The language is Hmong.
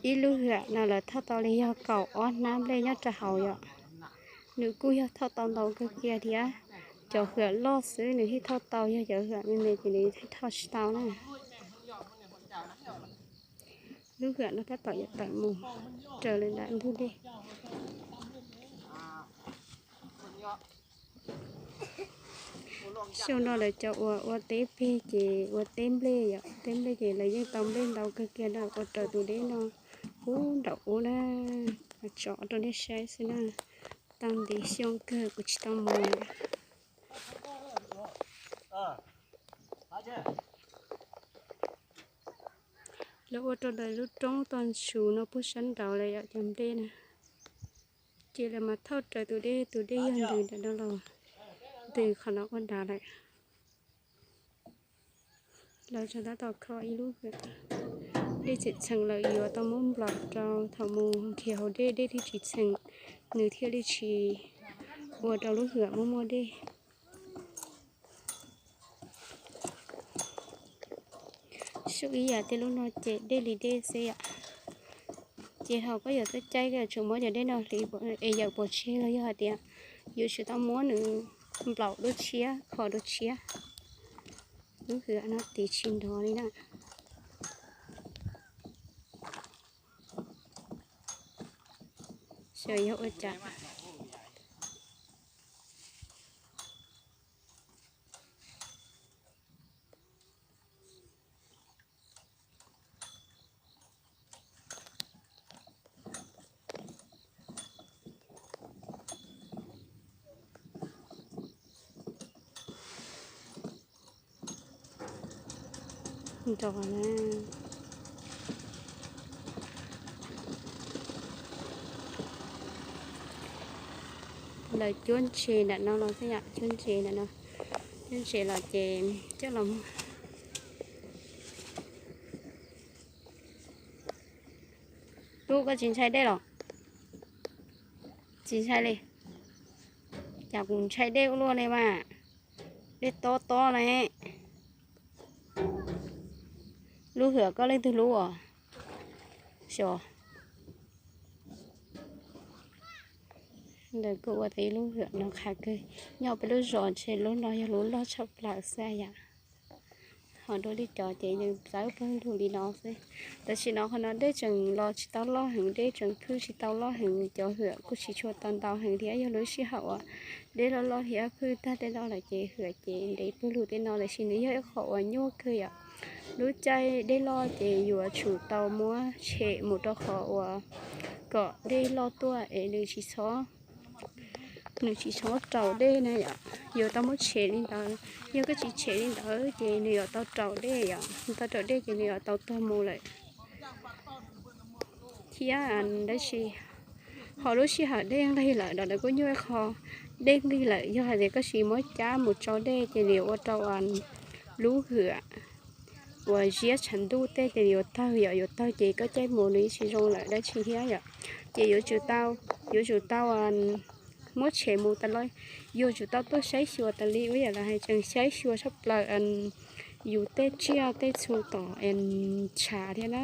Ib lub hwam no lawv thauj tau li yog kaum ob hnab nplej nyob rau hauv yom. Nws kuj yog thauj tau ntau kawg kiag thiab. Cov hwam loj xwb nws thiaj thauj tau, yog cov hwam me me ces nws thiaj thauj tsis tau na. Lub hwam no tab tom yuav tawm mus raws li nram ntug dej. Xyoo no lawv cov uas ua teb peg ces ua teb nplej yom, teb nplej ces lawv yeej tau nplej ntau kawg kiag na, ua raws tus dej no puag nraum ub na, tso rau nej saib xwb na. Tau ntev xyoo kawg kuv tsis tau mus lawm. Lawv ua rau lawv lub roob toj ntsug no puag sab nraud lawm yom, cov nplej na. Ces lawv mas thauj raws tus dej, tus dej yog ntws ntawm no los ntws qhov no ua nrad lawm. Lawv tseem tab tom kho ib lub hwam. Dej txheem txheem lawm yuav tau muab nplaum rau thaum mus nrhiav hauv dej, dej thiaj tsis txheem, nws thiaj li tsis ua rau lub hwam muaj muaj dej. Xub ib yam tej lub no ces dej li dej xwb yom. Ces ho koj yuav tuaj caij koj yuav tsum muab cov dej no hliv es yawm pov tseg los yog hais tias yuav tsum tau muab nws nplaum dua tshiab, kho dua tshiab. Lub hwam no tiv tsis nrov li na. Xyov yog ua cas. Nrov na. Lawv cuab ntses nram no los xwb yom, cuab ntses nram no. Cuab ntses los ces coj los muag. Tub, koj tsis ntshai dej los? Tsis ntshai li. Cas kuv ntshai dej ua luaj li mas. Dej tob tob ne. Lub hwam koj leej twg lub os? Xyov. Ntawd kuj ua tau ib lub hwam no qhav kawg. Nyob peb lub zos ntshe lub no yog lub loj tshaj plaws xwb yom. Ho dua li cov ces nws txawb pawg lug li no xwb. Tam sim no qhov no dej tseem los tsis tau loj heev, dej tseem phwj tsis tau loj heev, cov hwam kuj tsis tshua tau ntau heev thiab. Yog lub sij hawm uas dej loj loj thiab phwj tag tej no lawm ces hwam ces ntev pawg lug tej no, tiam sis nws yog ib qho uas nyuaj kawg yom. Lub caij dej loj ces yuav tsum tau muab tshem mus rau qhov uas kom dej loj tuaj es nws tsis txhob, nws tsis txhob raus dej na yom. Yuav tau muab tshem li ntawd, yog koj tsis tshem li ntawd ces nws yuav tau raus dej yom, tau raus dej ces nws yuav tau tuag mus lawm. Thiab tab sis ho lub sij hawm dej nqig lawm, dov lawv kuj nyuaj ib qho. Dej nqig lawm, yog hais tias koj tsis muab cab mus tso dej ces nws yuav ua rau lub hwam uas ziab tshav ntuj tej ces nws yuav tawg yom, yuav tawg ces koj caij mus nws tsis zoo lawm dab tsi thiab yom. Ces yuav tsum tau, yuav tsum tau muab tshem mus tas los, yuav tsum tau tuaj saib xyuas tas li, ua yam li hais tseem saib xyuas tshaj plaws yus tej tsiaj tej txhu tom tshav thiab na.